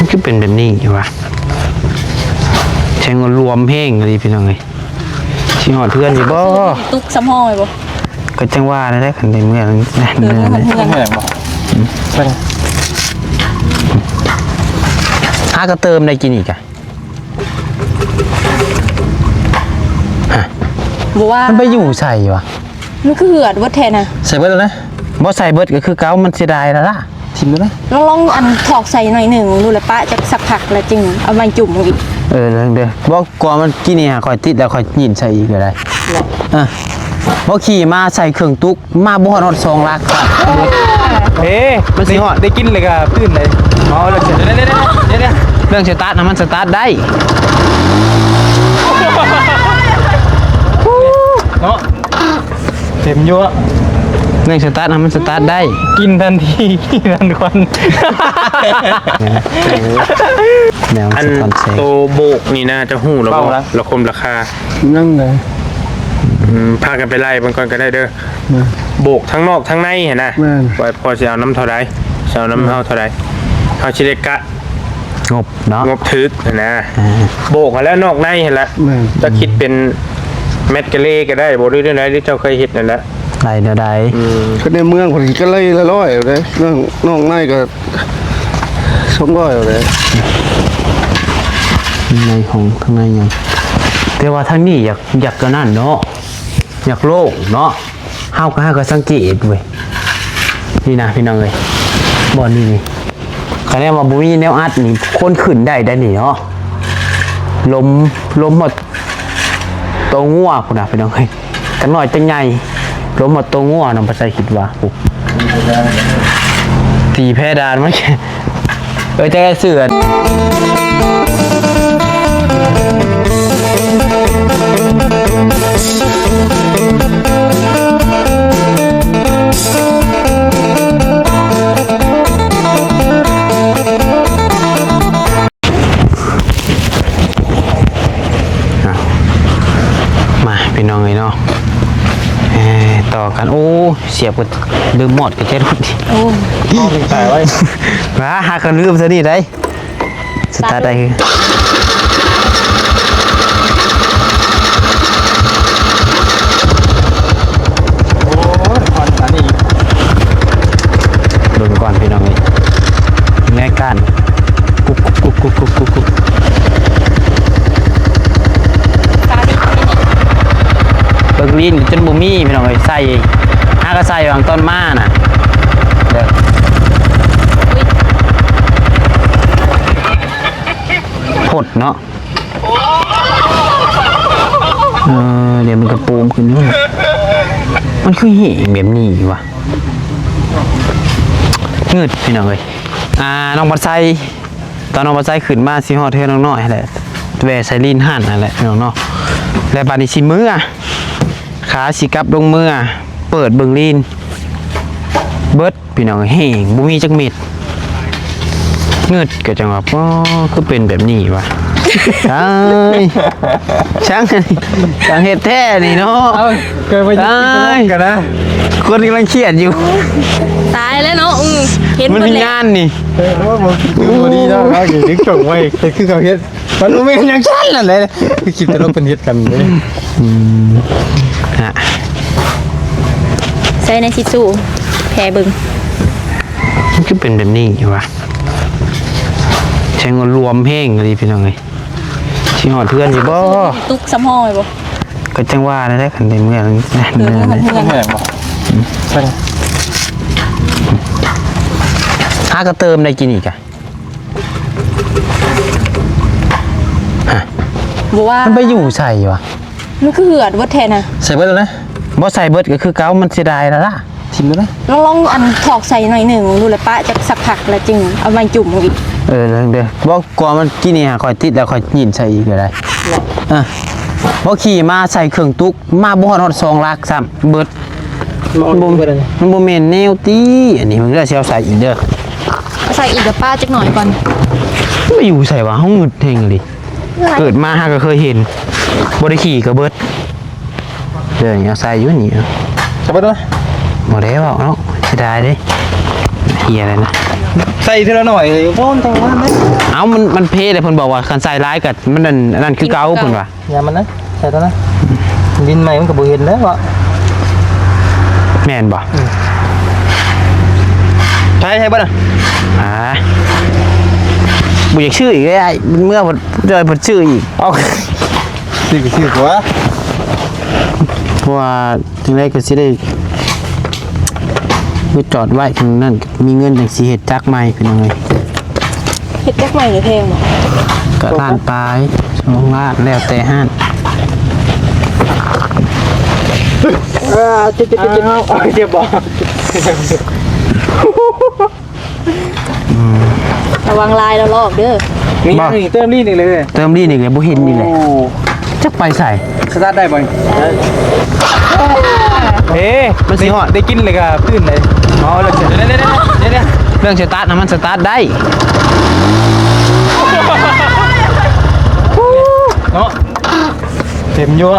ມັນຄືເປັນແບບນີ້ວະ? ແທງວ່າລວມແຮງອີ່ຫຼີພີ່ນ້ອງເອີຍ. ຊິຮອດເຮືອນຢູ່ບໍ່? ຕຸກສຳຮອງໄວ້ບໍ່? ກໍຈັ່ງວ່ານັ້ນແຫຼະ ຄັນໄດ້ເມືອ ເອີ ເມືອ ເມືອ ເມືອ ຫາກໍເຕີມໄດ້ກິນອີກກະ ຮະ ບໍ່ວ່າ ມັນໄປຢູ່ໃສວະ? ມັນຄືເຫືອດເບິດແທ້ນະ. ໃສ່ເບິດແລ້ວນະ? ບໍ່ໃສ່ເບິດກໍຄືເກົ່າ ມັນເສຍດາຍແລ້ວລະ. ຖິ້ມແລ້ວນະ? ລອງ ລອງອັນຖອກໃສ່ໜ້ອຍໜຶ່ງດູ ແລ້ວປະຈັກສັກພັກ ແລ້ວຈຶ່ງເອົາໄມ້ຈຸ້ມອີກ. ເອີ ເບິ່ງເດີ. ບໍ່ ກວ່າມັນກີ້ນີ້ຫາຂ້ອຍຕິດແລ້ວ ຂ້ອຍຍິ້ນໃສ່ອີກກໍໄດ້. ເອີ ບໍ່ຂີ່ມາໃສ່ເຄື່ອງຕຸກ ມາບໍ່ຮອດ ຮອດສອງຫຼັກ. ເອີ ມັນຊິຮອດ ໄດ້ກິນແລ້ວກໍຕື່ນໄດ້. ເອົາ ເລື່ອງສະ ເລື່ອງສະຕາດນະ ມັນສະຕາດໄດ້ເນາະ. ເຕັມຢູ່. ເລື່ອງສະຕາດນະ ມັນສະຕາດໄດ້ ກິນທັນທີ ກິນທັນຄວັນ. ແນວ ອັນ ສະທ້ອນແສງ ໂຕໂບກນີ້ນະ ເຈົ້າຮູ້ແລ້ວບໍ່ ລະຄົມລາຄາ? ຍັງເລີຍ. ອືມ ພາກັນໄປໄລ່ເບິ່ງກ່ອນກໍໄດ້ເດີ. ໂບກທັງນອກທັງໃນຫັ້ນນະ. ແມ່ນ. ວ່າພໍຊິເອົານຳເທົ່າໃດ ຊິເອົານຳເຮົາເທົ່າໃດ ເຮົາຊິໄດ້ກະງົບເນາະ ງົບຖືກຫັ້ນນະ. ອ່າ ໂບກຫັ້ນແຫຼະ ນອກໃນຫັ້ນແຫຼະ. ແມ່ນ. ຈະຄິດເປັນແມັດກະເລກໍໄດ້ບໍ່ ຫຼືແນວໃດ ຫຼືເຈົ້າເຄີຍເຮັດນັ້ນແຫຼະ. ໄລ່ແນວໃດ? ອືມ ຄືໃນເມືອງເພິ່ນກໍໄລ່ລະຮ້ອຍເດ້ ນອກໃນກໍສອງຮ້ອຍເດ້. ໃນຫ້ອງ ທາງໃນຍັງ ແຕ່ວ່າທາງນີ້ຢາກ ຢາກກະນັ້ນເນາະ ຢາກໂລ່ງເນາະ. ເຮົາກໍ ເຮົາກໍສັງເກດເວີຍ ນີ້ນະພີ່ນ້ອງເອີຍ ບ່ອນນີ້ນີ້ ຄະແນນວ່າບໍ່ມີແນວອັດນີ້ ຄົນຂຶ້ນໄດ້ໄດ໋ນີ້ເນາະ. ລົມ ລົມຮອດໂຕງົວພຸ້ນນະພີ່ນ້ອງເອີຍ. ຈັກໜ້ອຍຈັກໃຫຍ່ ລົມມາຕົງຫົວ ນ້ອງປາໄຊຄິດວ່າ ໂອ້ ຕີແພດານມັນ ເອີ ຈັກເສືອ ອ່ະ ມາພີ່ນ້ອງເອີຍເນາະ ເອີ ຕໍ່ກັນ. ໂອ້ ສຽບກໍລືມມອດກະແຈລົດ. ໂອ້ ຕາຍໄວ້ ວ່າຫາກັນລືມຊະນີ້ໄດ໋ ສະຕາດໄດ້ຄື. ໂອ້ຍ ຄວັນອັນນີ້ ເບິ່ງກ່ອນພີ່ນ້ອງເອີຍ ແນການ ກຸກກຸກກຸກກຸກກຸກກຸກ ເບິ່ງລີນຈົນບໍ່ມີພີ່ນ້ອງເອີຍ ໃສ່ ຫາກໍໃສ່ຫວ່າງຕອນມານະ ເດີ ໂພດເນາະ. ເອີ ດຽວມັນກະໂປມຂຶ້ນຢູ່ ມັນຄືແຫ້ງແບບນີ້ວະ ງຶດພີ່ນ້ອງເອີຍ. ອ່າ ນ້ອງບັດໄຊ ຕອນນ້ອງບັດໄຊຂຶ້ນມາຊິຮອດເຮືອນນ້ອງນ້ອຍຫັ້ນແຫຼະ ແວ່ໃສ່ລີນຫັ້ນຫັ້ນແຫຼະພີ່ນ້ອງເນາະ ແລະບາດນີ້ຊິເມືອ ຂາຊິກັບລົງເມືອ ເປີດເບິ່ງລີນ ເບິດ ພີ່ນ້ອງ ແຫ້ງ ບໍ່ມີຈັກເມັດ ງຶດກໍຈັ່ງວ່າ ປໍ ຄືເປັນແບບນີ້ວະ ຕາຍ ຊ່າງ ຊ່າງເຮັດແທ້ນີ້ເນາະ ເອົາ ເກີດມາຢູ່ ຕາຍ ກັນນະ ຄົນກຳລັງຄຽດຢູ່ ຕາຍແລ້ວເນາະ ອື ເຫັນ ມັນມີງານນີ້ ເອີ ບໍ່ ບໍ່ ບໍ່ດີເນາະ ເຮົາຊິດຶງສົ່ງໄວ້ ເຮັດຄືເຂົາເຮັດ ມັນບໍ່ແມ່ນຫຍັງຊັ້ນນັ້ນແຫຼະ ຄືຄລິບຕະຫຼົກເພິ່ນເຮັດກັນເດ້ ອືມ ຮະ ໃສ່ໃນທິດຊູ່ແຜ່ເບິ່ງ ມັນຄືເປັນແບບນີ້ວະ ແທງວ່າລວມແຮງອີ່ຫຼີພີ່ນ້ອງເອີຍ ຊິຮອດເຮືອນຢູ່ບໍ່? ຕຸກສຳຮອງໄວ້ບໍ່? ກໍຈັ່ງວ່ານັ້ນແຫຼະ ຄັນໄດ້ເມືອ ເອີ ເມືອ ເມືອ ເມືອ ຫາກໍເຕີມໄດ້ກິນອີກກະ ຮະ ບໍ່ວ່າ ມັນໄປຢູ່ໃສວະ? ມັນຄືເຫືອດເບິດແທ້ນະ ໃສ່ເບິດແລ້ວນະ? ບໍ່ໃສ່ເບິດກໍຄືເກົ່າ ມັນເສຍດາຍແລ້ວລະ ຖິ້ມແລ້ວນະ? ລອງ ລອງອັນຖອກໃສ່ໜ້ອຍໜຶ່ງດູ ແລ້ວປະຈັກສັກພັກ ແລ້ວຈຶ່ງເອົາໄມ້ຈຸ້ມອີກ. ເອີ ເດີ ບໍ່ ກວ່າມັນກີ້ນີ້ຫາຂ້ອຍຕິດແລ້ວ ຂ້ອຍຍິ້ນໃສ່ອີກກໍໄດ້ ເອີ ບໍ່ຂີ່ມາໃສ່ເຄື່ອງຕຸກ ມາບໍ່ຮອດ ຮອດສອງຫຼັກຊ້ຳ ເບິດ. ມັນບໍ່ ມັນບໍ່ແມ່ນແນວຕິ ອັນນີ້ ເບິ່ງເດີ ຊິເອົາໃສ່ອີກເດີ ເອົາໃສ່ອີກກໍປະຈັກໜ້ອຍກ່ອນ. ໄປຢູ່ໃສວະ? ເຮົາງຶດແຮງອີ່ຫຼີ ເກີດມາຫາກໍເຄີຍເຫັນ ບໍ່ໄດ້ຂີ່ກໍເບິດ. ເດີ ເອົາໃສ່ຢູ່ນີ້ ໃສ່ເບິດເນາະ ບໍ່ໄດ້ເວົ້າເນາະ ເສຍດາຍເດ້ ເຫຍແລ້ວນະ. ໃສ່ເທື່ອລະໜ້ອຍ ໂອ້ ຕ້ອງວ່າແມ່ນ ເອົ້າ ມັນ ມັນເພແລ້ວ ເພິ່ນບອກວ່າຄັນໃສ່ຫຼາຍກໍມັນ ອັນ ອັນນັ້ນຄືເກົ່າ ເພິ່ນວ່າ. ຢ່າມັນນະ ໃສ່ຕົວນັ້ນ ດິນໃໝ່ມັນກໍບໍ່ເຫັນແລ້ວເນາະ. ແມ່ນບໍ່? ອືມ ໃສ່ ໃສ່ເບິດນະ. ອ່າ ບໍ່ຢາກຊື້ອີກເດ້ ເມື່ອເພິ່ນ ເພິ່ນຊື້ອີກ. ເອົ້າ ຊື້ກໍຊື້ຕົວະ ເພາະວ່າ ຈັ່ງໃດກໍຊິໄດ້ໄປຈອດໄວ້ຂ້າງນັ້ນ ມີເງິນຈັ່ງຊິເຮັດຈັກໃໝ່ ພີ່ນ້ອງເອີຍ. ເຮັດຈັກໃໝ່ນີ້ແພງບໍ່? ກໍລ້ານປາຍ ສອງລ້ານ ແລ້ວແຕ່ຮ້ານ. ເອີ ເຈັບ ເຈັບ ເຈັບ ເຈັບ ເຈັບບໍ່? ອືມ ລະວັງລາຍລະລອກເດີ. ມີຫຍັງອີກ? ເຕີມລີ້ນອີກເລີຍ ເຕີມລີ້ນອີກເລີຍ ບໍ່ເຫັນອີກເລີຍ. ໂອ້ ຈັກໄປໃສ? ສະຕາດໄດ້ບໍ່ນີ້? ເອີ ມັນຊິຮອດ ໄດ້ກິນແລ້ວກໍຕື່ນເລີຍ. ເອົາ ເລື່ອງສະ ເລື່ອງສະຕາດນະ ມັນສະຕາດໄດ້ເນາະ. ເຕັມຢູ່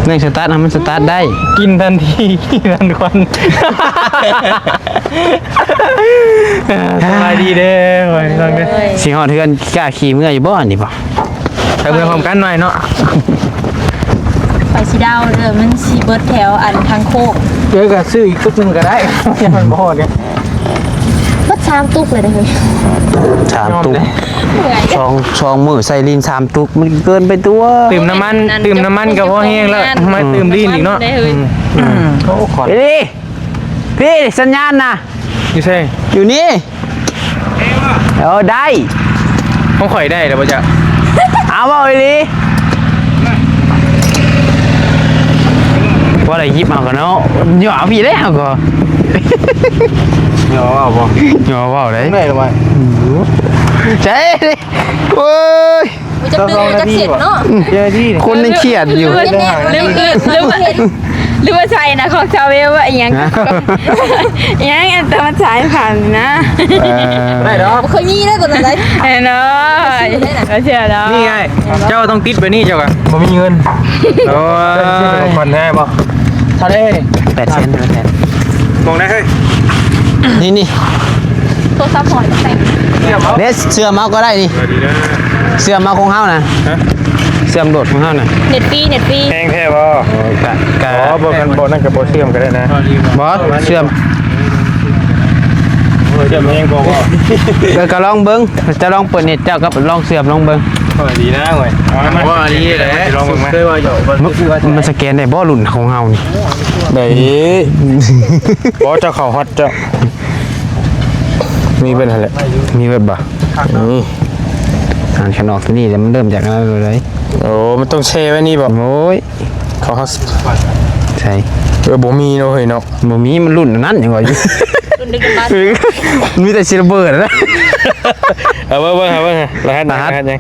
ເລື່ອງສະຕາດນະ ມັນສະຕາດໄດ້ ກິນທັນທີ ກິນທັນຄວັນ. ສະບາຍດີເດີ ພີ່ນ້ອງເດີ. ຊິຮອດເຮືອນ ກ້າຂີ່ເມືອຢູ່ບໍ່ນີ້ບໍ່? ໄປເມືອພ້ອມກັນໜ້ອຍເນາະ. ຂ້ອຍຊິເດົາເດີ ມັນຊິເບິດແຖວອັນທາງໂຄ້ງ. ເອີ ກໍຊື້ອີກຕຶກໜຶ່ງກໍໄດ້ ມັນບໍ່ຮອດເດ້. ເບິດສາມຕຸກເລີຍເດ້ ສາມຕຸກ ສອງ ສອງມື້ໃສ່ລີ້ນສາມຕຸກ ມັນເກີນໄປຕົວະ. ຕື່ມນ້ຳມັນ ຕື່ມນ້ຳມັນກໍພໍແຮງແລ້ວ ມາຕື່ມລີ້ນອີກເນາະ. ອືມ ອືມ ໂອ້ ຂໍ ເອີ ພີ່ ສັນຍານນະ ຢູ່ໃສ? ຢູ່ນີ້. ເອີ ໄດ້ ຂອງຂ້ອຍໄດ້ແລ້ວບໍ່ຈັກ. ເອົາ ເວົ້າອີ່ຫຼີ ບໍ່ໄດ້ຢິບເອົາກໍເນາະ ຫຍໍ້ເອົາພີ່ເດ້ ເຮົາກໍ ຫຍໍ້ເວົ້າບໍ່? ຫຍໍ້ເວົ້າເດ້ ໄດ້ລະໄວ ໃຊ່ ໂອ້ຍ. ບໍ່ຈັກດຶງບໍ່ຈັກເສັດເນາະ ເຈົ້າໜ້າທີ່ນີ້ ຄົນຍັງຄຽດຢູ່ ຫຼືວ່າ ຫຼືວ່າ ຫຼືວ່າໃສ່ນະ ຂອງຊາວເວວວ່າອີ່ຫຍັງ ອີ່ຫຍັງອັນຕະມັນສາຍຜ່ານນະ. ເອີ ໄດ້ດອກ ບໍ່ເຄີຍມີເດ້ຕົວນັ້ນໄດ໋ ແນ່ນອນ ບໍ່ເຊື່ອດອກ. ນີ້ໄງ ເຈົ້າຕ້ອງຕິດແບບນີ້ ເຈົ້າກໍບໍ່ມີເງິນ. ໂອ້ຍ ຜ່ອນແທ້ບໍ່? ເທົ່າໃດ? ແປດແສນ ແປດແສນ. ມອງໄດ້ເຮີ້ຍ ນີ້ ນີ້ ໂທລະສັບຫອຍແຕ່ງ ເດ້ ເຊື່ອມເອົາກໍໄດ້ນີ້ ເຊື່ອມເອົາຂອງເຮົານະ ເຊື່ອມໂດດຂອງເຮົານະ. ເນັດຟຣີ ເນັດຟຣີ ແຮງແທ້ບໍ່? ໂອ້ຍ ກະ ກະ ອໍ ບໍ່ກັນ ບໍ່ນັ້ນກໍບໍ່ເຊື່ອມກໍໄດ້ນະ. ບໍ່ ເຊື່ອມ ເຊື່ອມແຮງບໍ່? ເອີ ກໍລອງເບິ່ງ ເຈົ້າລອງເປີດເນັດເຈົ້າກັບລອງເຊື່ອມລອງເບິ່ງ. ເອີ ດີນະເວີຍ ເອົາມາ ວ່າດີແຫຼະ ລອງເບິ່ງມາ. ມັນສະແກນໄດ້ບໍ່ລຸ້ນຂອງເຮົານີ້? ໄດ້ ບໍ່ ເຈົ້າເຂົ້າຮອດເຈົ້າ ມີເບິດຫັ້ນແຫຼະ ມີເບິດບໍ່? ນີ້ ອ່ານຂະໜອກຕົວນີ້ແຫຼະ ມັນເລີ່ມຈາກອັນນັ້ນເລີຍ. ໂອ້ ມັນຕ້ອງແຊ່ໄວ້ນີ້ບໍ່? ໂອ້ຍ ເຂົາ ເຮົາ ໃສ ເອີ ບໍ່ມີເນາະເຮີ້ຍເນາະ ບໍ່ມີ ມັນລຸ້ນອັນນັ້ນຫຍັງວ່າຢູ່ ລຸ້ນດຶກດຳບັນ ມີແຕ່ຊິລະເບີດນະ. ເອົາເບິ່ງ ເບິ່ງ ເອົາເບິ່ງ ລະຫັດຫຍັງ? ລະຫັດຫຍັງ?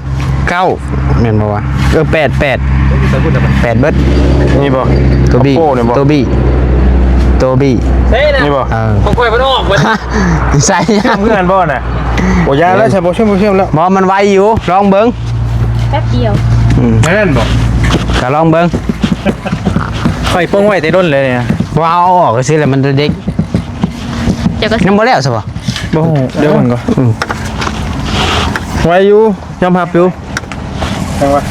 ເກົ້າ ແມ່ນບໍ່ວະ? ເອີ ແປດ ແປດ ແປດເບິດ. ນີ້ບໍ່? ໂຕບີ ໂຕບີ ໂຕບີ ນີ້ບໍ່? ເອີ ຂອງຂ້ອຍມັນອອກເບິດ. ໃສ່ ເຊື່ອມຄືກັນບໍ່ນະ? ໂອ້ ຢ່າແລ້ວ ບໍ່ ໃສ່ ບໍ່ເຊື່ອມ ບໍ່ເຊື່ອມແລ້ວ. ບໍ່ ມັນໄວຢູ່ ລອງເບິ່ງ ແປັບດຽວ. ອືມ ແມ່ນບໍ່? ກໍລອງເບິ່ງ ຂ້ອຍປົງໄວ້ແຕ່ດົນແລ້ວນີ້. ບໍ່ ເອົາອອກຊື່ແຫຼະ ມັນເດັກ. ເຈົ້າກໍ ຍັງບໍ່ແລ້ວຊະບໍ່? ບໍ່ຮູ້ ດຽວເບິ່ງກ່ອນ. ອືມ ໄວຢູ່ ຍອມຮັບຢູ່. ຈັ່ງຫວະ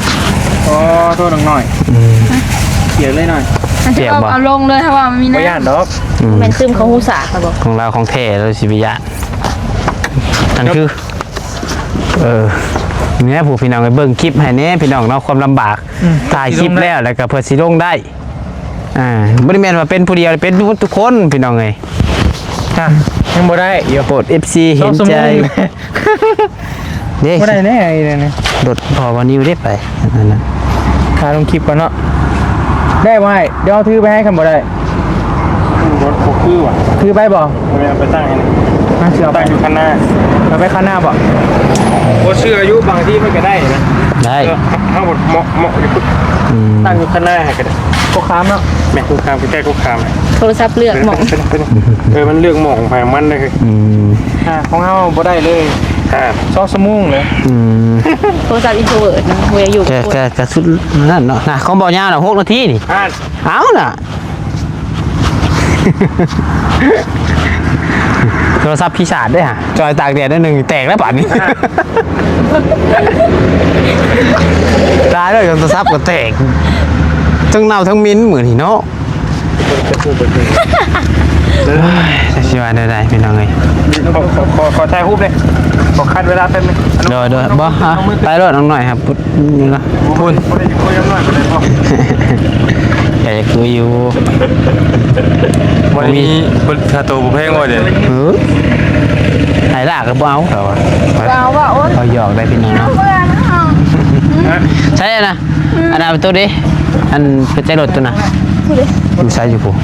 ອໍ ໂທດນ້ອງນ້ອຍ. ອືມ ປຽກເລີຍນ້ອຍ ປຽກບໍ່? ເອົາລົງເລີຍ ເພາະວ່າມັນມີນ້ຳ ບໍ່ຢ້ານດອກ. ອືມ ແມ່ນຕື່ມເຂົ້າຫູສາກແລ້ວບໍ່? ຂອງລາວຂອງແທ້ ລາວຊິໄປຢ້ານ. ອັນຄື ເອີ ນີ້ແຫຼະ ຜູ້ພີ່ນ້ອງໄປເບິ່ງຄລິບໃຫ້ແດ່ພີ່ນ້ອງເນາະ ຄວາມລຳບາກ. ອືມ ຖ່າຍຄລິບແລ້ວ ແລ້ວກໍເພື່ອຊິລົງໄດ້. ອ່າ ບໍ່ໄດ້ແມ່ນວ່າເປັນຜູ້ດຽວ ເປັນທຸກຄົນພີ່ນ້ອງເອີຍ. ອ່ະ ຍັງບໍ່ໄດ້ຢູ່ ໂປດເອັຟຊີເຫັນໃຈ. ເດ້ ບໍ່ໄດ້ແນ່ ອີນີ້ ລົດພໍ່ວານິວເດ້ໄປ ອັນນັ້ນນະ. ຫາລົງຄລິບກ່ອນເນາະ ໄດ້ບໍ່ອ້າຍ? ດຽວເອົາຖືໄປໃຫ້ ຄັນບໍ່ໄດ້ ລົດບໍ່ຄືຫວະ ຖືໄປບໍ່? ບໍ່ແມ່ນ ເອົາໄປຕັ້ງໃຫ້ ມາ ຊິເອົາໄປຕັ້ງຢູ່ຄັນນາ ເອົາໄປຄັນນາບໍ່? ບໍ່ເຊື່ອຢູ່ ບາງທີມັນກໍໄດ້ນະ ໄດ້ ເອີ ເຮົາບໍ່ເໝາະ ເໝາະຢູ່ພຸ້ນ. ອືມ ຕັ້ງຢູ່ຄັນນາໃຫ້ກໍໄດ້ ໂຄກຄາມເນາະ ແມ່ນ ໂຄກຄາມ ໃກ້ໆ ໂຄກຄາມ. ໂທລະສັບເລືອກໝ່ອງ ເອີ ມັນເລືອກໝ່ອງຂອງໃຜຂອງມັນເລີຍ. ອືມ ອ່າ ຂອງເຮົາບໍ່ໄດ້ເລີຍ ອ່າ ສອງຊົ່ວໂມງເລີຍ. ອືມ ໂທລະສັບອິນໂທເວີດເນາະ ບໍ່ຢາກຢູ່ ແກ ແກ ແກສຸດນັ້ນເນາະ ນະ ຂອງບໍ່ຍາວນະ ຫົກນາທີນີ້ ອ່າ ເອົານະ. ໂທລະສັບພິສາດເດ້ຫະ ຈ່ອຍຕາກແດດໜ້ອຍໜຶ່ງແຕກແລ້ວບາດນີ້ ຕາຍແລ້ວ ໂທລະສັບກໍແຕກ ທັງເນົ່າທັງເໝັນມື້ນີ້ເນາະ. ໂອ້ຍ ຈັກຊິວ່າແນວໃດພີ່ນ້ອງເອີຍ. ຂໍ ຂໍ ຂໍ ຂໍຖ່າຍຮູບເດ້ ຂໍຄັດເວລາແປັບໜຶ່ງ. ໂດຍ ໂດຍ ບໍ່ ໄປໂລດນ້ອງນ້ອຍ ນີ້ລະ ພຸ້ນ ບໍ່ໄດ້ຊິຄຸຍກັບນ້ອຍປານໃດບໍ່? ກໍຢາກຄຸຍຢູ່ ບໍ່ໄດ້ມີ ບໍ່ມີ ຄ່າໂຕບໍ່ແພງວ່າເດ. ເອີ ໃຫ້ລາກກໍບໍ່ເອົາ ເຂົາວ່າ ບໍ່ເອົາວ່າ. ໂອ້ຍ ເຂົາຫຍອກໄດ້ພີ່ນ້ອງເນາະ. ໃຊ່ນະ ອັນນັ້ນໂຕເດ ອັນກະແຈລົດໂຕນັ້ນ ຢູ່ໃສຢູ່ພຸ້ນ?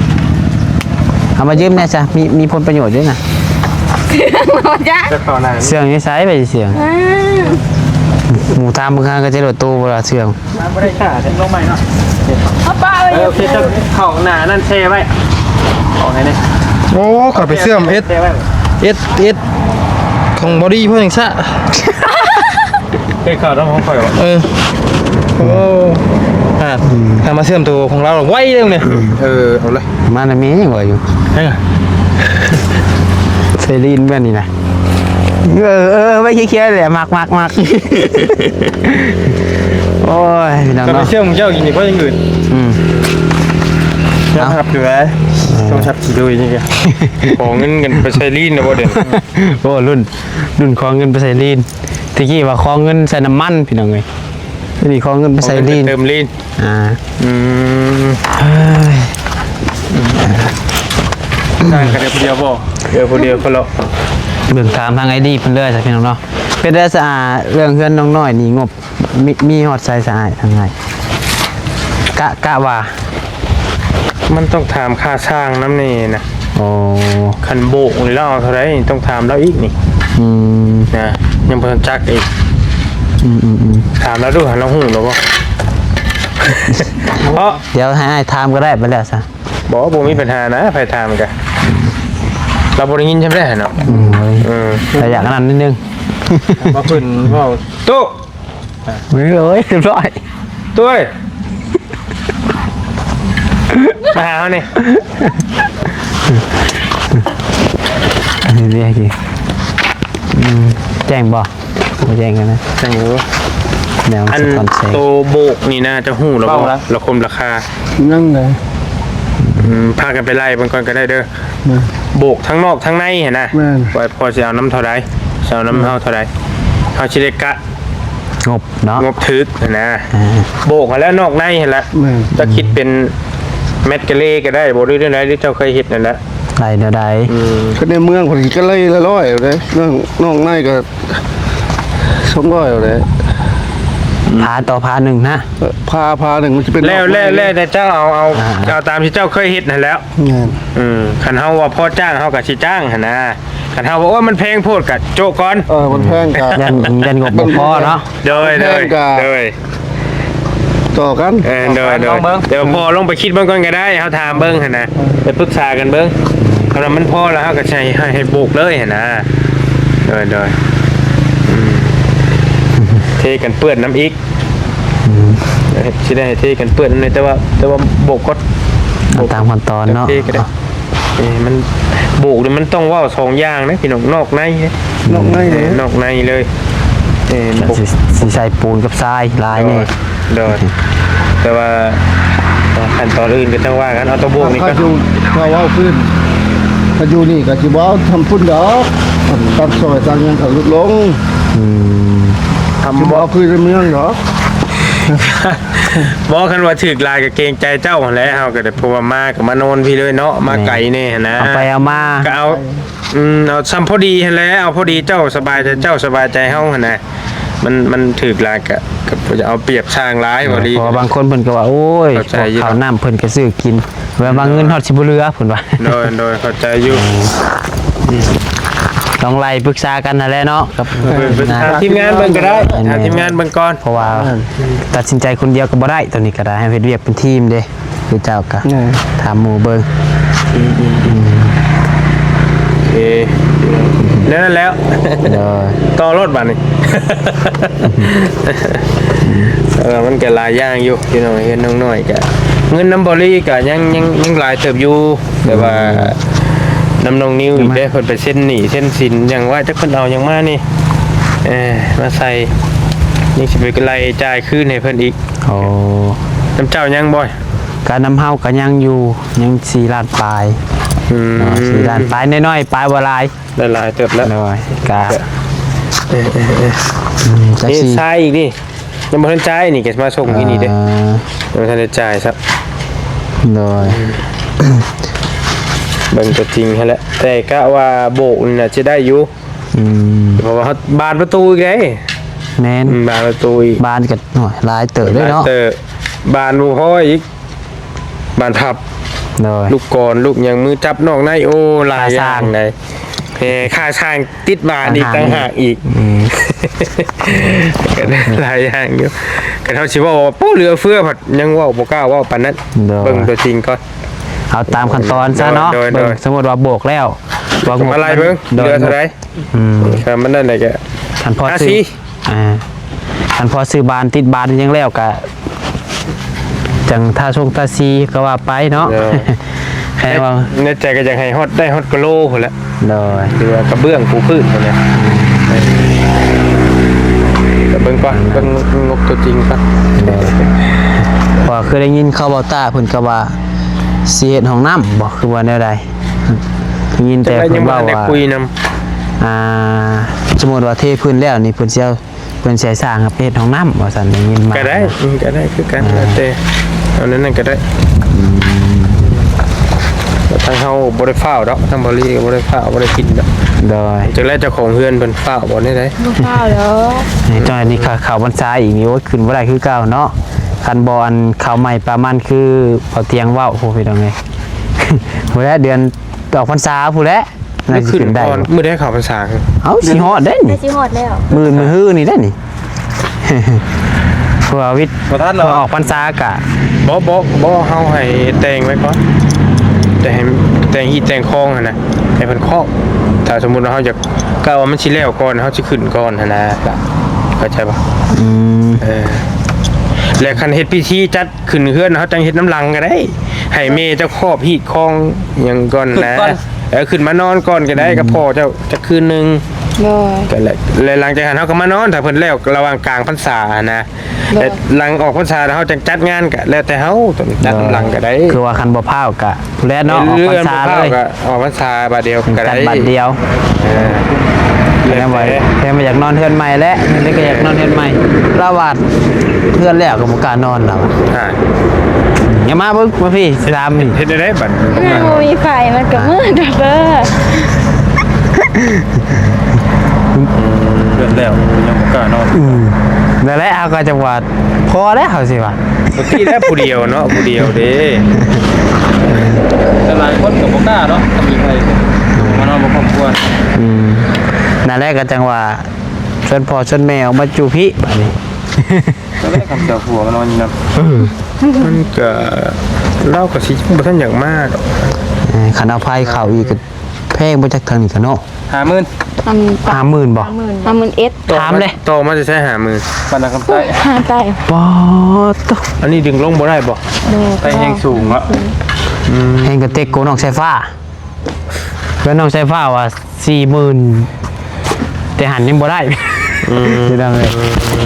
ເອົາມາຢືມແດ່ຊະ ມີ ມີຜົນປະໂຫຍດຢູ່ນະ. ເຊື່ອງບໍ່ຈັກ ເຊື່ອງຢູ່ໃສ ໄປເຊື່ອງ? ໝູ່ຖາມເບິ່ງຫາກະແຈລົດໂຕບໍ່ລະເຊື່ອງ. ມາບໍ່ໄດ້ຄ່າ ລົງໃໝ່ເນາະ. ເອົາປະໄວ້ ເອີ ໂອເຄ ເຈົ້າເຂົ້າໜ້ານັ້ນແຊ່ໄວ້ ອອກໃຫ້ແດ່. ໂອ້ ຂ້ອຍໄປເຊື່ອມເອັດ ແຊ່ໄວ້ ເອັດ ເອັດ ຂອງບໍດີ້ເພິ່ນຈັ່ງຊະ ເຮັດຂ່າວນຳຂອງຂ້ອຍບໍ່? ເອີ ໂອ້ ອ່າ ຖ້າມາເຊື່ອມໂຕຂອງລາວໄວເດ້ນີ້. ເອີ ເອົາເລີຍ ມານະແມ່ຍັງວ່າຢູ່ ໃສ່ລີນແມ່ນນີ້ນະ. ເອີ ເອີ ໄວ້ເຄຍໆແຫຼະ ມັກ ມັກ ມັກ. ໂອ້ຍ ພີ່ນ້ອງເນາະ ເຊື່ອມເຈົ້າກິນນີ້ເພິ່ນຍັງອື່ນ. ອືມ ຍອມຮັບຢູ່ໄດ໋ ເອີ ໂທລະສັບຊິດຸຍນີ້ກະ ຂໍເງິນກັນໄປໃສ່ລີນນະບໍ່ເດ. ໂອ້ ລຸ້ນ ລຸ້ນຂໍເງິນໄປໃສ່ລີນ ແຕ່ກີ້ວ່າຂໍເງິນໃສ່ນ້ຳມັນ ພີ່ນ້ອງເອີຍ. ດຽວນີ້ຂໍເງິນໄປໃສ່ລີນ ເຕີມລີນ. ອ່າ ອືມ ເອີຍ ສ້າງກັນໄດ້ຜູ້ດຽວບໍ່? ເອີ ຜູ້ດຽວເຂົາເລາະ ເບິ່ງຖາມທາງໄອດີເພິ່ນເລີຍຊະພີ່ນ້ອງເນາະ. ເປັນໄດ໋ຊະ ເລື່ອງເຮືອນນ້ອງນ້ອຍນີ້ ງົບມີ ມີຮອດໃສຊະອ້າຍ ທາງອ້າຍ ກະ ກະວ່າ ມັນຕ້ອງຖາມຄ່າຊ່າງນຳນີ້ນະ. ໂອ້ ຄັນໂບກນີ້ລາວເອົາເທົ່າໃດ ຕ້ອງຖາມລາວອີກນີ້. ອືມ ນະ ຍັງບໍ່ທັນຈັກອີກ. ອືມໆໆ ຖາມລາວດູ ລາວຮູ້ແລ້ວບໍ່? ເພາະ ດຽວໃຫ້ອ້າຍຖາມກໍໄດ້ ໄປແລ້ວຊະ. ບໍ່ ບໍ່ມີບັນຫານະ ໃຜຖາມກະ ລາວບໍ່ໄດ້ຍິນໃຊ່ໄໝເນາະ. ອືມ ເອີ ແຕ່ຢາກອັນນັ້ນນິດໜຶ່ງ ມາເພິ່ນເວົ້າ ໂຕ ໂອ້ຍ ຮຽບຮ້ອຍ ໂຕຍ ມາຫາເຮົານີ້ ເຮັດວຽກຢູ່. ອືມ ແຈ້ງບໍ່? ບໍ່ແຈ້ງກັນນະ ແຈ້ງຢູ່. ແນວ ອັນ ສະທ້ອນແສງ ໂຕໂບກນີ້ນະ ເຈົ້າຮູ້ແລ້ວບໍ່? ລະຄົມລາຄາ ຍັງເລີຍ. ອືມ ພາກັນໄປໄລ່ເບິ່ງກ່ອນກໍໄດ້ເດີ. ແມ່ນ ໂບກທັງນອກທັງໃນຫັ້ນນະ. ແມ່ນ ວ່າພໍຊິເອົານຳເທົ່າໃດ ຊິເອົານຳເຮົາເທົ່າໃດ ເຮົາຊິໄດ້ກະງົບເນາະ ງົບຖືກຫັ້ນນະ. ອ່າ ໂບກຫັ້ນແຫຼະ ນອກໃນຫັ້ນແຫຼະ. ແມ່ນ ຈະຄິດເປັນແມັດກະເລກໍໄດ້ບໍ່ ຫຼືແນວໃດ ຫຼືເຈົ້າເຄີຍເຮັດນັ້ນແຫຼະ ໄລ່ແນວໃດ? ອືມ ຄືໃນເມືອງເພິ່ນກໍໄລ່ລະຮ້ອຍເດ້ ນອກໃນກໍສອງຮ້ອຍເດ້ ຜາຕໍ່ຜາໜຶ່ງນະ. ເອີ ຜາ ຜາໜຶ່ງມັນຈະເປັນ ແລ້ວ ແລ້ວແຕ່ເຈົ້າເອົາ ເອົາ ອ່າ ເອົາຕາມທີ່ເຈົ້າເຄີຍເຮັດຫັ້ນແຫຼະ. ແມ່ນ ອືມ ຄັນເຮົາວ່າພໍຈ້າງ ເຮົາກໍຊິຈ້າງຫັ້ນນະ. ຄັນເຮົາວ່າ ໂອ້ຍ ມັນແພງໂພດ ກໍໂຈະກ່ອນ. ເອີ ມັນແພງກໍ ຢ້ານ ຢ້ານງົບບໍ່ພໍເນາະ. ໂດຍ ໂດຍ ໂດຍ ຕໍ່ກັນ. ເອີ ໂດຍ ໂດຍ ລອງເບິ່ງ ດຽວພໍລອງໄປຄິດເບິ່ງກ່ອນກໍໄດ້ ເຮົາຖາມເບິ່ງຫັ້ນນະ ເອີ ໄປປຶກສາກັນເບິ່ງ. ຄັນວ່າມັນພໍແລ້ວ ເຮົາກໍໃຊ້ ໃຫ້ ໃຫ້ໂບກເລີຍຫັ້ນນະ. ໂດຍ ໂດຍ ອືມ ເທກັນເປື້ອນນຳອີກ. ອືມ ຊິໄດ້ໃຫ້ເທກັນເປື້ອນນຳແດ່ ແຕ່ວ່າ ແຕ່ວ່າໂບກກໍ ເອົາຕາມຂັ້ນຕອນເນາະ ເທກໍໄດ້. ເອີ ມັນ ໂບກນີ້ມັນຕ້ອງເວົ້າສອງຢ່າງເດ້ພີ່ນ້ອງ ນອກໃນເດ້. ນອກໃນເດ້ ເອີ ນອກໃນເລີຍ. ເອີ ກະຊິ ຊິໃສ່ປູນກັບຊາຍຫຼາຍແດ່. ໂດຍ ໂດຍ ແຕ່ວ່າຂັ້ນຕອນອື່ນກໍຈັ່ງວ່າກັນ ເອົາຕົວໂບກນີ້ກ່ອນ. ຖ້າຢູ່ ຖ້າເວົ້າພື້ນ ຖ້າຢູ່ນີ້ກໍຊິບໍ່ເອົາທຳພຸ້ນດອກ ຕັດຊອຍຕັດຫຍັງກໍຫຼຸດລົງ. ອືມ ທຳ ຊິບໍ່ເອົາຄືນໃນເມືອງດອກ. ບໍ່ ຄັນວ່າຖືກຫຼາຍກໍເກງໃຈເຈົ້າຫັ້ນແຫຼະ ເຮົາກໍໄດ້ ເພາະວ່າມາກໍມານອນພີ້ເລີຍເນາະ ມາໄກແດ່ຫັ້ນນະ. ເອົາໄປເອົາມາກໍເອົາ ອືມ ເອົາຊ່ຳພໍດີຫັ້ນແຫຼະ ເອົາພໍດີເຈົ້າສະບາຍໃຈເຈົ້າ ສະບາຍໃຈເຮົາຫັ້ນນະ. ມັນ ມັນຖືກຫຼາຍກໍ ກໍບໍ່ຢາກເອົາປຽບຊ່າງຫຼາຍ ເອີ ພໍດີ ເພາະວ່າບາງຄົນເພິ່ນກໍວ່າ ໂອ້ຍ ເຂົ້າໃຈຢູ່ ພວກເຂົ້ານ້ຳເພິ່ນກໍຊື້ກິນ ແບບວ່າເງິນຮອດຊິບໍ່ເຫຼືອເພິ່ນວ່າ. ໂດຍ ໂດຍ ເຂົ້າໃຈຢູ່. ອືມ ລອງໄລ່ປຶກສາກັນຫັ້ນແຫຼະເນາະ ກັບ ເອີ ຖາມທີມງານເບິ່ງກໍໄດ້ ຖາມທີມງານເບິ່ງກ່ອນ ເພາະວ່າ ແມ່ນ ຕັດສິນໃຈຄົນດຽວກໍບໍ່ໄດ້ ຕອນນີ້ກໍໄດ້ ເຮົາເຮັດວຽກເປັນທີມເດ້ ຄືເຈົ້າກໍ ແມ່ນ ຖາມໝູ່ເບິ່ງ. ອືມ ອືມ ອືມ ໂອເຄ ແນວນັ້ນແລ້ວ. ໂດຍ ຕໍ່ໂລດບາດນີ້. ເອີ ມັນກໍຫຼາຍຢ່າງຢູ່ພີ່ນ້ອງ ເຮືອນນ້ອງນ້ອຍກໍ ເງິນນຳບໍລີກໍຍັງ ຍັງ ຍັງຫຼາຍເຕີບຢູ່ ແຕ່ວ່າ ອືມ ນຳນ້ອງນິວອີກເດ້ ເພິ່ນໄປເຊັນໜີ້ເຊັນສິນຫຍັງວ່າ ຈັກເພິ່ນເອົາຫຍັງມານີ້ ເອີ ມາໃສ່ ຍັງຊິໄປໄລ່ຈ່າຍຄືນໃຫ້ເພິ່ນອີກ. ໂອ້ ນຳເຈົ້າຍັງບໍ່? ກະນຳເຮົາກະຍັງຢູ່ ຍັງສີ່ລ້ານປາຍ. ອືມ ສີ່ລ້ານປາຍ ນ້ອຍໆ ປາຍບໍ່ຫຼາຍ ໄດ້ຫຼາຍເຕີບແລ້ວ. ໂດຍ ກະ ເອີໆໆ ອືມ ຈັກ ນີ້ ຊິ ຊາຍອີກນີ້ ຍັງບໍ່ທັນຈ່າຍນີ້ ກະມາສົ່ງທີ່ນີ້ເດ້. ອ່າ ຍັງບໍ່ທັນໄດ້ຈ່າຍຊ້ຳ. ໂດຍ ເບິ່ງຕົວຈິງຫັ້ນແຫຼະ ແຕ່ກະວ່າໂບກນີ້ນະ ຈະໄດ້ຢູ່. ອືມ ເພາະວ່າເຮົາບານປະຕູອີກເດ້. ແມ່ນ ອືມ ບານປະຕູອີກ ບານກະ ໂອ້ຍ ຫຼາຍເຕີບເດ້ເນາະ. ຫຼາຍເຕີບ ບານບໍ່ພໍອີກ ບານພັບ. ໂດຍ ລູກກອນລູກຫຍັງ ມືຈັບນອກໃນ ໂອ້ ຫຼາຍຢ່າງໃດ. ເອີ ຄ່າຊ່າງຕິດບານອີກຕ່າງຫາກອີກ. ອືມ ກໍໄດ້ຫຼາຍຢ່າງຢູ່. ຄັນເຮົາຊິເວົ້າວ່າ ໂອ້ ເຫຼືອເຟືອ ພັດຍັງເວົ້າບໍ່ກ້າເວົ້າປານນັ້ນ. ໂດຍ ເບິ່ງຕົວຈິງກ່ອນ ເອົາຕາມຂັ້ນຕອນຊະເນາະ. ໂດຍ ໂດຍ ເບິ່ງ ໂດຍ ສົມມຸດວ່າໂບກແລ້ວ ວ່າງົບ ມາໄລ່ເບິ່ງ ໂດຍ ເຫຼືອເທົ່າໃດ. ອືມ ຄັນມັນນັ້ນແຫຼະກະ ຄັນພໍຊື້ ອ່າ ຄັນພໍຊື້ບານຕິດບານຫຍັງແລ້ວກະ ຈັ່ງທາຊົງທາສີກໍວ່າໄປເນາະ. ໂດຍ ແຄ່ວ່າ ໃນໃຈກໍຢາກໃຫ້ຮອດ ໄດ້ຮອດກະໂລພຸ້ນແຫຼະ. ໂດຍ ຫຼືວ່າກະເບື້ອງປູພື້ນພຸ້ນແຫຼະ. ກະເບິ່ງກ່ອນ ເບິ່ງງົບຕົວຈິງກ່ອນ. ໂດຍ ເພາະວ່າເຄີຍໄດ້ຍິນຂ່າວບ່າວຕ້າເພິ່ນກໍວ່າຊິເຮັດຫ້ອງນ້ຳບໍ່ ຄືວ່າແນວໃດ? ໄດ້ຍິນແຕ່ເພິ່ນເວົ້າວ່າ ຍັງບໍ່ທັນໄດ້ຄຸຍນຳ ອ່າ ສົມມຸດວ່າເທພື້ນແລ້ວນີ້ ເພິ່ນຊິເອົາ ເພິ່ນຊິໃຫ້ຊ່າງເຮັດຫ້ອງນ້ຳວ່າຊັ້ນ ໄດ້ຍິນມາ. ກໍໄດ້ ອືມ ກໍໄດ້ຄືກັນ ອ່າ ແລ້ວແຕ່ ເອົາແນວນັ້ນກໍໄດ້. ອືມ ແຕ່ທາງເຮົາບໍ່ໄດ້ຟ້າວດອກ ທາງບ່າວລີກໍບໍ່ໄດ້ຟ້າວ ບໍ່ໄດ້ກິນດອກ. ໂດຍ ຈັກແລ້ວເຈົ້າຂອງເຮືອນເພິ່ນຟ້າວບໍ່ແນວໃດ? ບໍ່ຟ້າວດອກ. ເຈົ້ານີ້ເຂົ້າ ເຂົ້າພັນສາອີກນີ້ ໂອ້ຍ ຂຶ້ນບໍ່ໄດ້ຄືເກົ່າເນາະ. ຄັນບໍ່ອັນເຂົ້າໃໝ່ປາມັນຄືເຂົາຕຽງເວົ້າ ໂອ້ ພີ່ນ້ອງເອີຍ ບໍ່ໄດ້ ເດືອນອອກພັນສາພຸ້ນແຫຼະ. ໜ້າຊິຂຶ້ນໄດ້ ມື້ໃດເຂົ້າພັນສາ? ເອົ້າ ຊິຮອດໄດ໋ນີ້ ໃກ້ຊິຮອດແລ້ວ ມື້ ມື້ຮືນີ້ໄດ໋ນີ້ ເພື່ອວິດ ບໍ່ທັນດອກ ເພື່ອອອກພັນສາກະ ບໍ່ ບໍ່ ບໍ່ ເຮົາໃຫ້ແຕ່ງໄວ້ກ່ອນ ແຕ່ໃຫ້ແຕ່ງຮີດແຕ່ງຄອງຫັ້ນນະ ໃຫ້ເພິ່ນຄອງ. ຖ້າສົມມຸດວ່າເຮົາຢາກ ກະວ່າມັນຊິແລ້ວກ່ອນ ເຮົາຊິຂຶ້ນກ່ອນຫັ້ນນະ ເຂົ້າໃຈບໍ່? ອືມ ເອີ ແລະ ຄັນເຮັດພິທີຈັດ ຂຶ້ນເຮືອນເຮົາຈັ່ງເຮັດນຳຫຼັງກໍໄດ້ ໃຫ້ແມ່ເຈົ້າຄອບຮີດຄອງຫຍັງກ່ອນນະ ຂຶ້ນກ່ອນ ເອີ ຂຶ້ນມານອນກ່ອນກໍໄດ້ ອືມ ກັບພໍ່ເຈົ້າຈັກຄືນໜຶ່ງ. ໂດຍ ກໍແລ້ວ ແລະ ຫຼັງຈາກນັ້ນເຮົາກໍມານອນ ຖ້າເພິ່ນແລ້ວລະຫວ່າງກາງພັນສານະ. ໂດຍ ແລະ ຫຼັງອອກພັນສາເຮົາຈັ່ງຈັດງານ ກໍແລ້ວແຕ່ເຮົາ ຈັດນຳຫຼັງກໍໄດ້ ຄືວ່າຄັນບໍ່ພ້າວກໍ ພຸ້ນແຫຼະເນາະ ເອີ ອອກພັນສາເລີຍ ກໍອອກພັນສາບາດດຽວກໍໄດ້ ຈັດບາດດຽວ. ເອີ ແຕ່ວ່າ ແຕ່ວ່າຢາກນອນເຮືອນໃໝ່ແຫຼະ ເຮັດໄດ້ກໍຢາກນອນເຮືອນໃໝ່. ລາວວ່າເຮືອນແລ້ວກໍບໍ່ກ້ານອນລາວວ່າ. ອ່າ ຢ່າມາເບິ່ງ ມາພີ້ ຊິຖາມນີ້ ເຮັດໄດ້ໄດ໋ບັດ ມັນບໍ່ມີໄຟ ມັນກໍມືດເດີ. ເຮືອນແລ້ວຍັງບໍ່ກ້ານອນ. ອືມ ນັ້ນແຫຼະ ເຮົາກໍຈັງວ່າ ພໍແລ້ວເຮົາຊິວ່າ ປົກກະຕິແລ້ວຜູ້ດຽວເນາະ ຜູ້ດຽວເດ້ ແຕ່ຫຼາຍຄົນກໍບໍ່ກ້າເນາະ ກໍມີໃຜມານອນບໍ່ພ້ອມຄວນ. ອືມ ນັ້ນແຫຼະ ກໍຈັ່ງວ່າ ຊວນພໍ່ຊວນແມ່ອອກມາຢູ່ພີ້ບາດນີ້ ກໍໄດ້ຄຳເຈົ້າຜົວມານອນຢູ່ນຳ. ເອີ ມັນກໍ ລາວກໍຊິບໍ່ທັນຢາກມາດອກ. ເອີ ຄັນເອົາໃຜເຂົ້າອີກກໍແພງບໍ່ຈັກທາງນີ້ກໍເນາະ. ຫ້າໝື່ນ ອັນ ຫ້າໝື່ນບໍ່? ຫ້າໝື່ນ ຫ້າໝື່ນເອັດ. ຖາມເດ້ ຕໍ່ມາຈະໃຊ້ຫ້າໝື່ນ ບ້ານນາຄຳໃຕ້ ຫ້າໃຕ້. ປາດໂທ້ ອັນນີ້ດຶງລົງບໍ່ໄດ້ບໍ່? ບໍ່ ໄຟແຮງສູງເນາະ. ອືມ ແຮງກະເຕັກໂກນ້ອງສາຍຟ້າ ເພິ່ນນ້ອງສາຍຟ້າວ່າສີ່ໝື່ນ ແຕ່ຫັ້ນຍັງບໍ່ໄດ້. ອືມ ພີ່ນ້ອງເອີຍ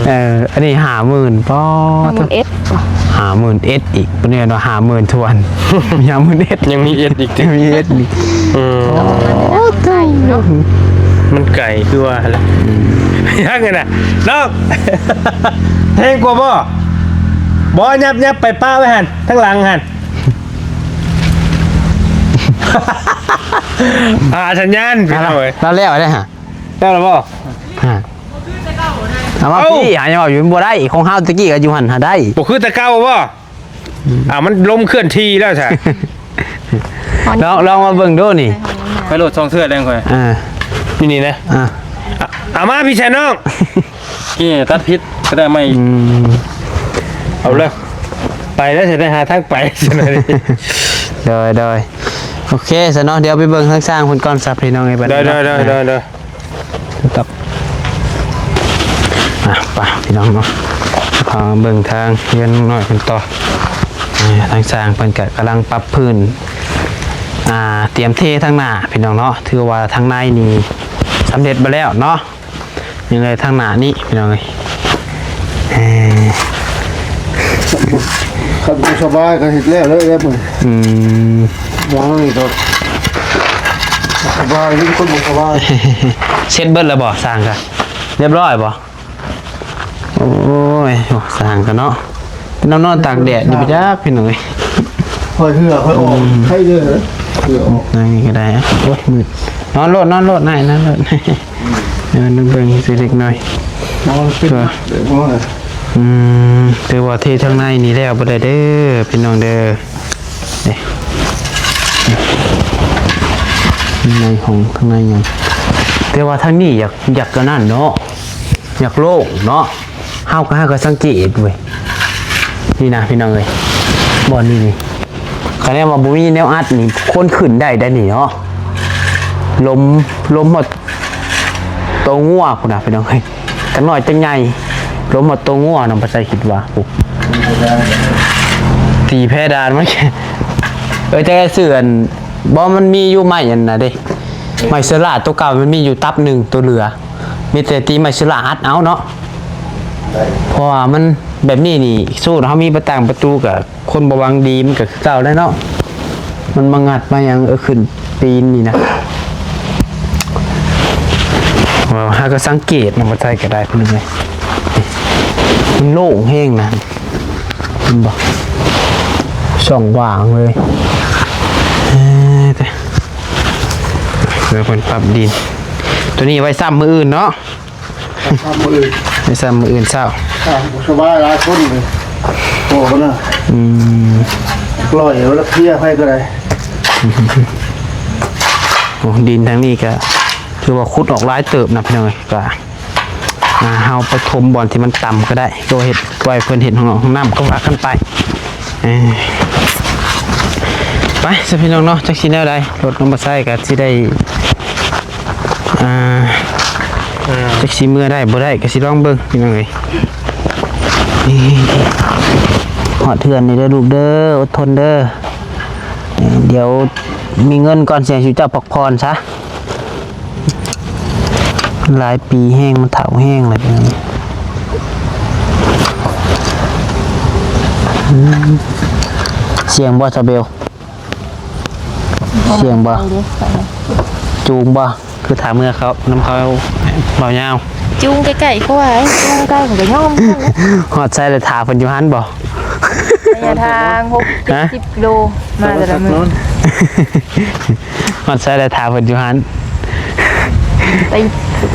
ເອີ ອັນນີ້ຫ້າໝື່ນ ປາດໂທ້ ຫ້າໝື່ນເອັດ ຫ້າໝື່ນເອັດອີກ ເພິ່ນເອີ້ນວ່າຫ້າໝື່ນຖ້ວນ ຫ້າໝື່ນເອັດ ຍັງມີເອັດອີກຕິ ມີເອັດອີກ. ອືມ ໂອ້ ມັນໄກຄືວ່າແຫຼະ. ອືມ ຍັງຫັ້ນນະ ນ້ອງ ແພງກວ່າບໍ່? ບໍ່ ຫຍັບ ຫຍັບໄປປະໄວ້ຫັ້ນ ທາງຫຼັງຫັ້ນ. ຫາສັນຍານ ພີ່ນ້ອງເອີຍ ລາວແລ້ວໄດ້ຫາ ແລ້ວລະບໍ່? ຫາ ເອົາມາ ເອົ້າ ພີ່ ຫາຍັງເວົ້າຢູ່ບໍ່ໄດ້ ຂອງເຮົາຕະກີ້ກໍຢູ່ຫັ້ນຫາໄດ້ ບໍ່ຄືແຕ່ເກົ່າບໍ່? ອ່າ ມັນລົມເຄື່ອນທີ່ແລ້ວຊະ. ລອງ ລອງມາເບິ່ງດູນີ້ ຂ້ອຍໂຫຼດສອງເທື່ອແລ້ວຂ້ອຍ ອ່າ ຢູ່ນີ້ນະ ອ່າ ເອົາມາພີ່ຊາຍນ້ອງ ເອີ ຕັດຜິດກໍໄດ້ໃໝ່. ອືມ ເອົາເລີຍ ໄປແລ້ວ ຊິໄດ້ຫາທາງໄປ. ໂດຍ ໂດຍ ໂອເຄຊະເນາະ ດຽວໄປເບິ່ງທາງຊ່າງເພິ່ນກ່ອນຊະ ພີ່ນ້ອງເອີຍ. ໂດຍ ໂດຍ ໂດຍ ໂດຍ ໂດຍ ອ່ະ ໄປພີ່ນ້ອງເນາະ ເຮົາເບິ່ງທາງເຮືອນນ້ອຍເພິ່ນຕໍ່. ອ່າ ທາງຊ່າງເພິ່ນກະກຳລັງປັບພື້ນ ອ່າ ຕຽມເທທາງໜ້າພີ່ນ້ອງເນາະ. ຖືວ່າທາງໃນນີ້ສຳເລັດໄປແລ້ວເນາະ. ຍັງເຫຼືອທາງໜ້ານີ້ພີ່ນ້ອງເອີຍ. ເອີ ຄັນບໍ່ສະບາຍກໍເຮັດແລ້ວເລີຍເດ້ມື້ນີ້. ອືມ ວ່ານີ້ກໍສະບາຍ ມີຄົນບໍ່ສະບາຍ. ເສັດເບິດແລ້ວບໍ່? ສ້າງກະຮຽບຮ້ອຍບໍ່? ໂອ້ຍ ໂອ້ ສ້າງກະເນາະ ໄປນອນຕາກແດດຢູ່ໄປຈັກພີ່ນ້ອງເອີຍ. ຄ່ອຍເຫື່ອຄ່ອຍອອກ ອືມ ໄຄເດີ ເຫື່ອອອກ ນັ້ນນີ້ກໍໄດ້. ໂອ້ຍ ມືດ ນອນໂລດ ນອນໂລດ ນາຍ ນອນໂລດ. ເອີ ນອນເບິ່ງຊິເລັກນ້ອຍ ນອນເປັນ ເອີ ເດີ ອືມ ຖືວ່າເທທາງໃນນີ້ແລ້ວບໍ່ໄດ້ເດີພີ່ນ້ອງເດີ. ເດ້ ໃນຫ້ອງ ທາງໃນຍັງ ແຕ່ວ່າທາງນີ້ຢາກ ຢາກກະນັ້ນເນາະ ຢາກໂລ່ງເນາະ. ເຮົາກໍຫາກໍສັງເກດເວີຍ ນີ້ນະພີ່ນ້ອງເອີຍ ບ່ອນນີ້ນີ້ ຄັນແນວວ່າບໍ່ມີແນວອັດນີ້ ຄົນຂຶ້ນໄດ້ໄດ໋ນີ້ເນາະ. ລົມ ລົມຮອດໂຕງົວພຸ້ນນະພີ່ນ້ອງເອີຍ. ຈັກໜ້ອຍຈັກໃຫຍ່ ລົມມາໂຕງົວ ນ້ອງປາໄຊຄິດວ່າ ໂອ້ ຕີແພດານມັນ. ເອີ ແຕ່ເຊື່ອອັນ ບໍ່ ມັນມີຢູ່ໄມ້ອັນນະເດ້ ໄມ້ເຊລາໂຕເກົ່າ ມັນມີຢູ່ຕັບໜຶ່ງໂຕເຫຼືອ ມີແຕ່ຕີໄມ້ເຊລາອັດເອົາເນາະ. ເພາະວ່າມັນແບບນີ້ນີ້ ສູ້ເຮົາມີປະຕ່າງປະຕູກະ ຄົນບໍ່ຫວັງດີມັນກໍຄືເກົ່າແຫຼະເນາະ. ມັນມາງັດມາຫຍັງ ເອີ ຂຶ້ນປີນນີ້ນະ. ເອີ ຫາກໍສັງເກດນຳ ບໍ່ໃສ່ກໍໄດ້ ເພິ່ນເອີຍ ມັນໂລ່ງແຮງນະ ເຫັນບໍ່? ຊ່ອງວ່າງເລີຍ. ເອີ ແຕ່ ເພື່ອເພິ່ນປັບດິນ ໂຕນີ້ໄວ້ຊ້ຳມື້ອື່ນເນາະ. ມື້ອື່น ໄປຊ້ຳມື້ອື່ນເຊົ້າ ອ່າ ບໍ່ສະບາຍຫຼາຍຄົນເລີຍ ໂອ້ ນະ ອືມ ປ່ອຍແລ້ວເພຍໃຜກໍໄດ້. ໂອ້ ດິນທາງນີ້ກະຖືວ່າຂຸດອອກຫຼາຍເຕີບນະ ພີ່ນ້ອງເອີຍ. ກະ ອ່າ ເຮົາໄປຖົມບ່ອນທີ່ມັນຕ່ຳກໍໄດ້ ໂຕເຮັດ ໄວ້ເພິ່ນເຮັດຫ້ອງ ຫ້ອງນ້ຳກໍວ່າກັນໄປ. ເອີ ໄປຊະພີ່ນ້ອງເນາະ ຈັກຊິແນວໃດ ລົດນ້ອງບໍ່ໃຊ້ກໍຊິໄດ້ ອ່າ ຈັກຊິເມືອໄດ້ບໍ່ໄດ້ກໍຊິລອງເບິ່ງພີ່ນ້ອງເອີຍ. ຮອດເຮືອນນີ້ເດີລູກເດີ ອົດທົນເດີ ດຽວມີເງິນກ່ອນ ຊິໃຫ້ເຈົ້າພັກຜ່ອນຊະ. ຫຼາຍປີແຮງ ມັນເຖົ້າແຮງແລ້ວ. ອືມ ສ່ຽງບໍ່ ຊາເບວ? ສ່ຽງບໍ່? ຈູງບໍ່? ຄືຖ້າເມືອເຂົາ ນຳເຂົາເບົາຍາວ ຈູງໃກ້ໆ ເພາະວ່າຈູງໄກມັນກໍຍອມ. ຮອດໃສແລ້ວ ຖ້າເພິ່ນຢູ່ຫັ້ນບໍ່? ໄລຍະທາງຫົກເຈັດສິບກິໂລ ມາແຕ່ລະມື້. ຮອດໃສແລ້ວ ຖ້າເພິ່ນຢູ່ຫັ້ນ ໄປ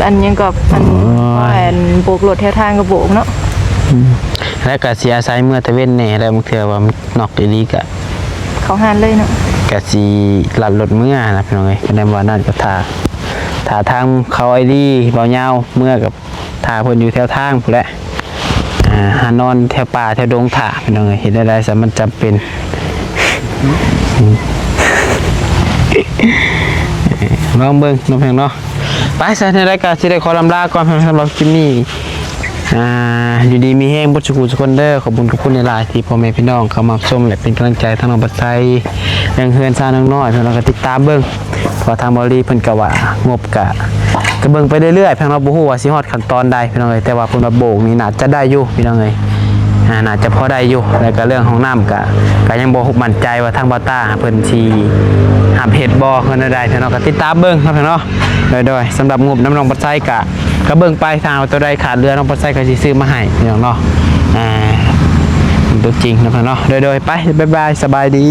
ອັນຫຍັງກໍອັນ ໂອ້ຍ ອັນໂບກລົດແຖວທາງກໍໂບກເນາະ. ອືມ ແລ້ວກໍຊິອາໄສເມືອແຕ່ເວັນແດ່ ແລ້ວບາງເທື່ອວ່າມັນນັອກອີ່ຫຼີກໍເຂົ້າຮ້ານເລີຍເນາະ ກໍຊິລັດລົດເມືອນະ ພີ່ນ້ອງເອີຍ. ກໍແນມວ່ານັ້ນກໍຖ້າ ຖ້າທາງເຂົາໄອດີ ເບົາຍາວເມືອກໍ ຖ້າເພິ່ນຢູ່ແຖວທາງພຸ້ນແຫຼະ ອ່າ ຫານອນແຖວປ່າແຖວດົງຖ້າ ພີ່ນ້ອງເອີຍ. ເຮັດແນວໃດຊະ ມັນຈຳເປັນ ລອງເບິ່ງເນາະ ພີ່ນ້ອງເນາະ. ໄປຊະ ແນວໃດກໍຊິໄດ້ຂໍລຳລາກ່ອນ ສຳລັບຄລິບນີ້ ອ່າ ຢູ່ດີມີແຮງເບິດສູ່ຜູ້ສູ່ຄົນເດີ. ຂອບຄຸນ ຂອບຄຸນຫຼາຍໆ ທີ່ພໍ່ແມ່ພີ່ນ້ອງເຂົ້າມາຊົມ ແລະ ເປັນກຳລັງໃຈທາງນ້ອງບັດໄຊ ເລື່ອງເຮືອນຊານນ້ອງນ້ອຍ ພີ່ນ້ອງກໍຕິດຕາມເບິ່ງ. ເພາະວ່າທາງເບົາລີເພິ່ນກໍວ່າງົບກະ ກໍເບິ່ງໄປເລື້ອຍໆ ເພາະເຮົາບໍ່ຮູ້ວ່າຊິຮອດຂັ້ນຕອນໃດ ພີ່ນ້ອງເອີຍ. ແຕ່ວ່າເພິ່ນວ່າໂບກນີ້ໜ້າຈະໄດ້ຢູ່ ພີ່ນ້ອງເອີຍ ອ່າ ໜ້າຈະພໍໄດ້ຢູ່. ແລ້ວກໍເລື່ອງຫ້ອງນ້ຳກໍ ກໍຍັງບໍ່ໝັ້ນໃຈວ່າທາງບ່າວຕ້າເພິ່ນຊິຮັບເຮັດບໍ່ ຄືແນວໃດ ພີ່ນ້ອງກໍຕິດຕາມເບິ່ງເນາະ ພີ່ນ້ອງເນາະ. ໂດຍໆ ສຳລັບງົບນຳນ້ອງບັດໄຊກໍ ກໍເບິ່ງໄປ ຖ້າວ່າໂຕໃດຂາດເຫຼືອ ນ້ອງບັດໄຊກໍຊິຊື້ມາໃຫ້ ພີ່ນ້ອງເນາະ. ອ່າ ຕົວຈິງເນາະ ພີ່ນ້ອງເນາະ. ໂດຍໆ ໄປ ບາຍບາຍ ສະບາຍດີ.